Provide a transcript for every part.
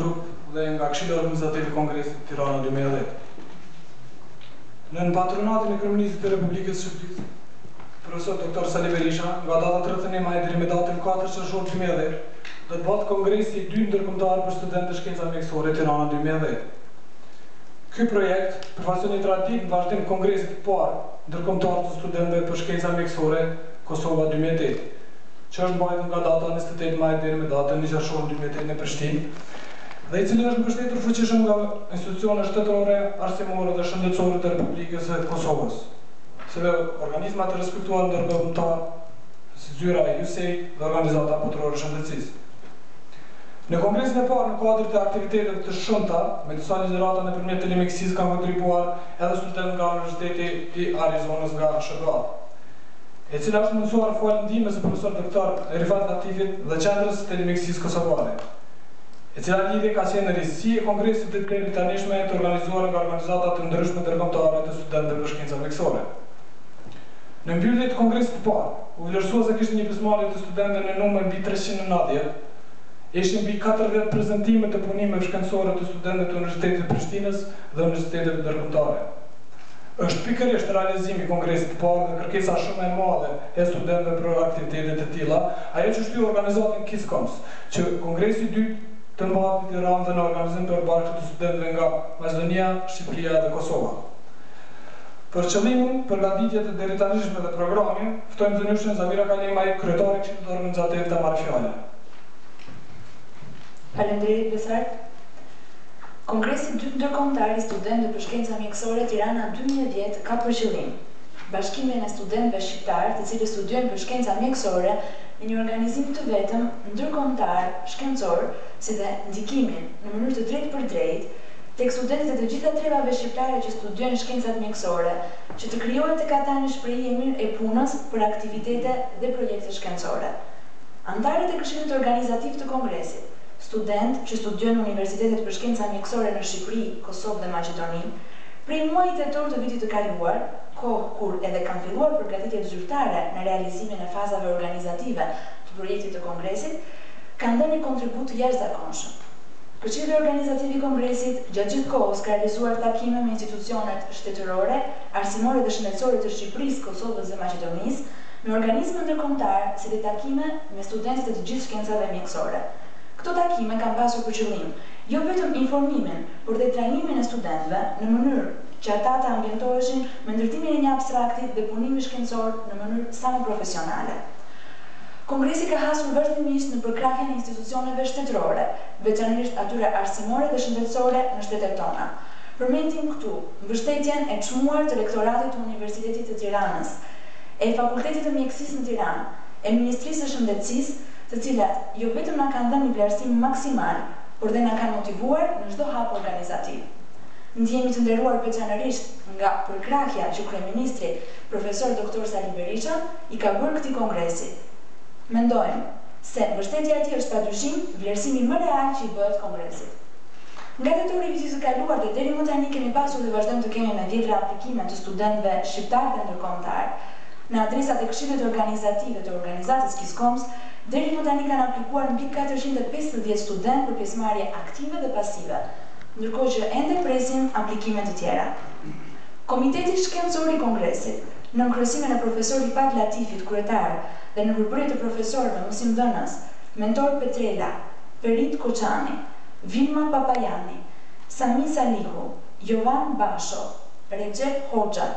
Grup dhe nga Këshilli Organizativ i Kongresit Tirana 2010. Nën patronatin e Kryeministrit të Republikës së Shqipërisë, Profesor Doktor Sali Berisha, nga data 31 maj deri me datën 4 qershor 2010, do të bëhet Kongresi i dytë ndërkombëtar për studentë të shkencave mjekësore Tirana 2010. Ky projekt përfaqëson një traditë në vazhdim të Kongresit të parë ndërkombëtar të studentëve për shkenca mjekësore Kosova 2008. që është mbajtur nga data 28 maj deri me datën 1 qershor 2008 në Prishtinë, dhe i cili është mbështetur fuqishëm nga institucionet shtetërore, arsimore dhe shëndetësore të Republikës së Kosovës, si dhe organizmat e respektuar ndërkombëtar si zyra e USAID dhe Organizata Botërore e Shëndetësisë. Në kongresin e parë në kuadër të aktiviteteve të shumta, me disa ligjërata nëpërmjet telemjekësisë kanë kontribuar edhe studentë nga Universiteti i Arizonës nga SHBA. e cila është mundësuar falë ndihmës së profesor doktor Rifat Latifit dhe Qendrës së Telemjekësisë Kosovare, e cila lidhje ka qenë risi e kongresit të deritanishme të organizuar nga organizata të ndryshme ndërkombëtare të studentëve për shkenca mjekësore. Në mbyllje të kongresit të parë, u vlerësua se kishte një pjesëmarrje të studentëve në numër mbi 390, ishin mbi 40 prezantime të punimeve shkencore të studentëve të Universitetit të Prishtinës dhe universiteteve ndërkombëtare. Është pikërisht realizimi i kongresit të parë dhe kërkesa shumë e madhe e studentëve për aktivitete të tilla, ajo që shtyu organizatën KISKOMS, që kongresi i dytë të mbahet në Tiranë dhe në organizim të përbashkët të studentëve nga Maqedonia, Shqipëria dhe Kosova. Për qëllimin, përgatitjet e deritanishme dhe programin, ftojmë zonjushën Zamira Kalemaj, kryetare e Këshillit Organizativ ta marrë fjalën. Faleminderit Besart. Kongresi i dytë ndërkombëtar i studentëve për shkenca mjekësore Tirana 2010 ka për qëllim bashkimin e studentëve shqiptarë të cilët studiojnë për shkenca mjekësore në një organizim të vetëm ndërkombëtar shkencor si dhe ndikimin në mënyrë të drejtpërdrejtë tek studentët e të gjitha trevave shqiptare që studiojnë shkencat mjekësore që të krijohet tek ata një shprehi e mirë e punës për aktivitete dhe projekte shkencore. Anëtarët e Këshillit Organizativ të Kongresit Studentë që studiojnë në universitetet për shkenca mjekësore në Shqipëri, Kosovë dhe Maqedoni, prej muajit tetor të vitit të kaluar, kohë kur edhe kanë filluar përgatitjet zyrtare në realizimin e fazave organizative të projektit të Kongresit, kanë dhënë një kontribut të jashtëzakonshëm. Këshilli Organizativ i Kongresit gjatë gjithë kohës ka realizuar takime me institucionet shtetërore, arsimore dhe shëndetësore të Shqipërisë, Kosovës dhe Maqedonisë, me organizma ndërkombëtarë si dhe takime me studentët e të gjithë shkencave mjekësore. Këto takime kanë pasur për qëllim jo vetëm informimin, por dhe trajnimin e studentëve në mënyrë që ata të ambientoheshin me ndërtimin e një abstrakti dhe punimi shkencor në mënyrë sa më profesionale. Kongresi ka hasur vazhdimisht në përkrahjen e institucioneve shtetërore, veçanërisht atyre arsimore dhe shëndetësore në shtetet tona. Përmendim këtu mbështetjen e çmuar të Rektoratit të Universitetit të Tiranës, e Fakultetit të Mjekësisë në Tiranë, e Ministrisë së Shëndetësisë, të cilat jo vetëm na kanë dhënë një vlerësim maksimal, por dhe na kanë motivuar në çdo hap organizativ. Ndihemi të nderuar veçanërisht nga përkrahja që kryeministri, Profesor Doktor Sali Berisha, i ka bërë këtij kongresi. Mendojmë se mbështetja e tij është padyshim vlerësimi më real që i bëhet kongresit. Nga tetori i vitit të kaluar dhe deri më tani kemi pasur dhe vazhdojmë të kemi me dhjetëra aplikime të studentëve shqiptarë dhe ndërkombëtarë. Në adresat e Këshillit Organizativ të organizatës KISKOMS, deri më tani kanë aplikuar mbi 450 studentë për pjesëmarrje aktive dhe pasive, ndërkohë që ende presim aplikime të tjera. Komiteti Shkencor i Kongresit, nën kryesimin e profesor Rifat Latifit, kryetar, dhe në përbërje të profesorëve, mësimdhënës, Mentor Petrela, Ferit Koçani, Vilma Papajani, Sami Salihu, Jovan Basho, Rexhep Hoxha,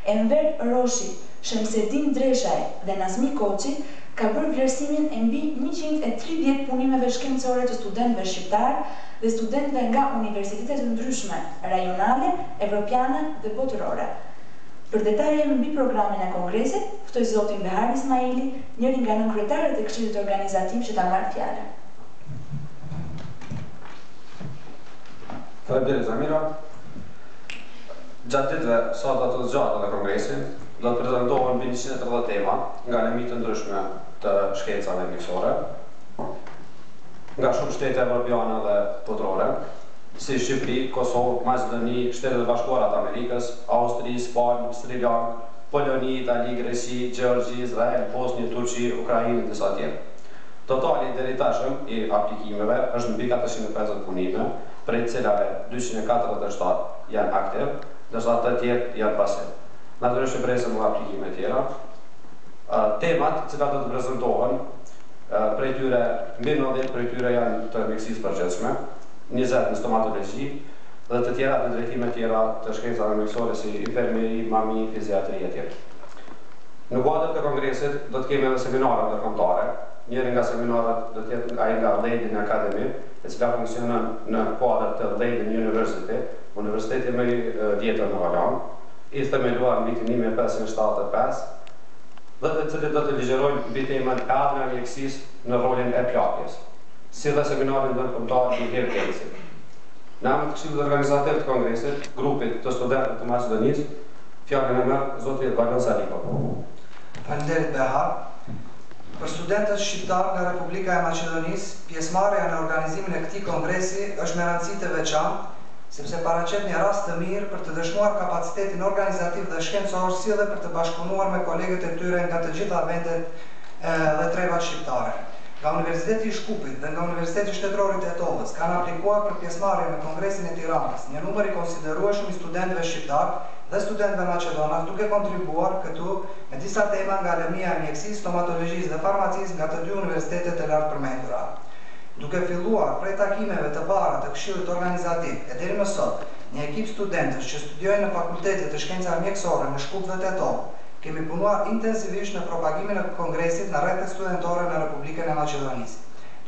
Enver Roshi, Shemsedin Dreshaj dhe Nazmi Koçi ka bërë vlerësimin e mbi 130 punimeve shkencore të studentëve shqiptarë dhe studentëve nga universitete të ndryshme rajonale, evropiane dhe botërore. Për detaje mbi programin e kongresit, ftoj zotin Behar Ismaili, njëri nga nënkryetarët e Këshillit Organizativ që ta marrë fjalën. Faleminderit Zamira. Gjatë ditëve sa do të zgjatë edhe kongresi, do të prezantohen mbi 130 tema nga lëmi të ndryshme të shkencave mjekësore, nga shumë shtete evropiane dhe botërore, si Shqipëri, Kosovë, Maqedoni, Shtetet e Bashkuara të Amerikës, Austri, Spanjë, Sri Lankë, Poloni, Itali, Greqi, Gjeorgji, Izrael, Bosnjë, Turqi, Ukrainë e disa tjerë. Totali i deritashëm i aplikimeve është mbi 450 punime, prej të cilave 247 janë aktiv, ndërsa të tjerë janë pasiv. Natyrisht që presim edhe aplikime tjera. Temat të cilat do të prezantohen, prej tyre mbi 90 prej tyre janë të mjekësisë përgjithshme, 20 në stomatologji dhe të tjerat në drejtime tjera të shkencave mjekësore si infermieri, mami, fiziatri etj. Në kuadër të kongresit do të kemi edhe seminare ndërkombëtare. Njëri nga seminaret do të jetë ai nga Leiden Academy, e cila funksionon në kuadër të Leiden University, universiteti më i vjetër në Holandë, i themeluar në vitin 1575, dhe të cilët do të ligjërojnë mbi temën e ardhmja e mjekësisë në rolin e plakjes, si dhe seminarin ndërkombëtar i HIV AIDS-it. Në emër të Këshillit Organizativ të Kongresit, grupit të studentëve të Maqedonisë, fjalën e merr zoti Valon Saliko. Faleminderit Behar. Për studentët shqiptarë nga Republika e Maqedonisë, pjesëmarrja në organizimin e këtij kongresi është me rëndësi të veçantë, sepse paraqet një rast të mirë për të dëshmuar kapacitetin organizativ dhe shkencor si dhe për të bashkëpunuar me kolegët e tyre nga të gjitha vendet dhe trevat shqiptare. Nga Universiteti i Shkupit dhe nga Universiteti Shtetëror i Tetovës kanë aplikuar për pjesëmarrje në Kongresin e Tiranës një numër i konsiderueshëm i studentëve shqiptarë dhe studentëve maqedonas duke kontribuar këtu me disa tema nga lëmia e mjekësisë, stomatologjisë dhe farmacisë nga të dy universitetet e lartpërmendura. Duke filluar prej takimeve të para të Këshillit Organizativ e deri më sot, një ekip studentësh që studiojnë në fakultetet e shkencave mjekësore në Shkup dhe Tetovë, kemi punuar intensivisht në propagimin e Kongresit në rrethet studentore në Republikën e Maqedonisë.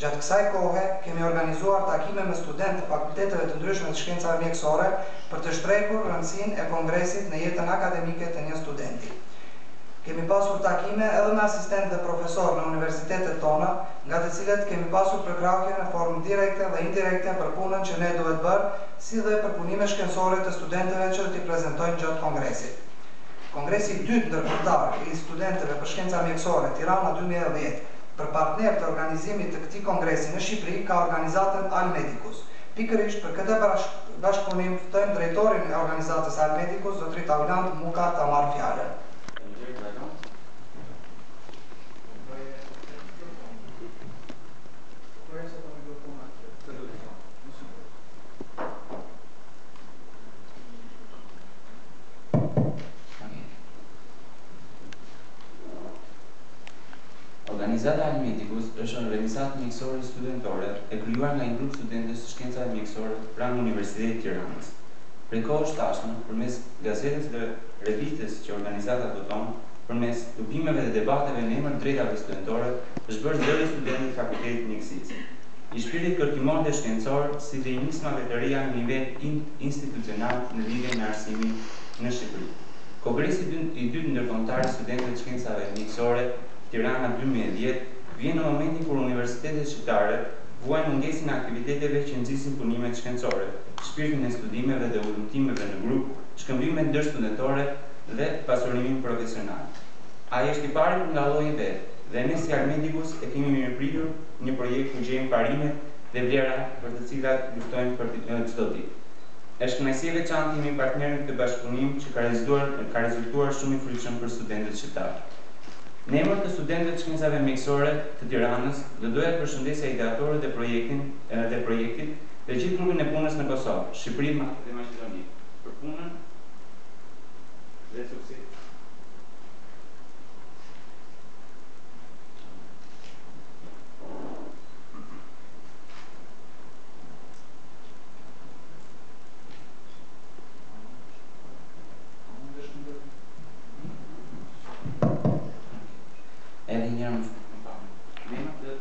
Gjatë kësaj kohe, kemi organizuar takime me studentë të fakulteteve të ndryshme të shkencave mjekësore për të shprehur rëndësinë e Kongresit në jetën akademike të një studenti. Kemi pasur takime edhe me asistentë dhe profesorë në universitetet tona, nga të cilët kemi pasur përkrahje në formë direkte dhe indirekte për punën që ne duhet bërë, si dhe për punime shkencore të studentëve që do t'i prezentojnë gjatë kongresit. Kongresi i dytë ndërkombëtar i studentëve për shkenca mjekësore Tirana 2010 për partner të organizimit të këtij kongresi në Shqipëri ka organizatën Al Medicus. Pikërisht për këtë bashkëpunim ftojmë drejtorin e organizatës Al Medicus, zotëri Taulant Muka ta marrë fjalën. Faleminderit Valon. Organizata Almedicus është organizatë mjekësore studentore e krijuar nga një grup studentësh të shkencave mjekësore pranë Universitetit të Tiranës. Prej kohësh tashmë, përmes gazetës dhe revistës që organizata boton, përmes tubimeve dhe debateve në emër të drejtave studentore, është bërë zëri i studentëve të Fakultetit të Mjekësisë. I shpirtit kërkimor dhe shkencor, si dhe i nismave të reja në nivel institucional në lidhje me arsimin në Shqipëri. Kongresi i dytë ndërkombëtar i studentëve të shkencave mjekësore, Tirana 2010, vjen në momentin kur universitetet shqiptare vuajnë mungesën e aktiviteteve që nxisin punimet shkencore, shpirtin e studimeve dhe hulumtimeve në grup, shkëmbimet ndërstudentore dhe pasurimin profesional. Ai është i pari për nga lloji i vet dhe ne si Almedicus e kemi mirëpritur një projekt ku gjejmë parimet dhe vlera për të cilat luftojmë për çdo ditë. Është kënaqësi e veçantë të jemi partner në këtë bashkëpunim që ka rezultuar ka rezultuar shumë i frytshëm për studentët shqiptarë. Në emër të studentëve të shkencave mjekësore të Tiranës, do doja të përshëndesja ideatorët e projektin dhe projektit dhe gjithë grupin e punës në Kosovë, Shqipëri dhe Maqedoni për punën dhe suksesin. Edhe një herë më falni. Në emër të.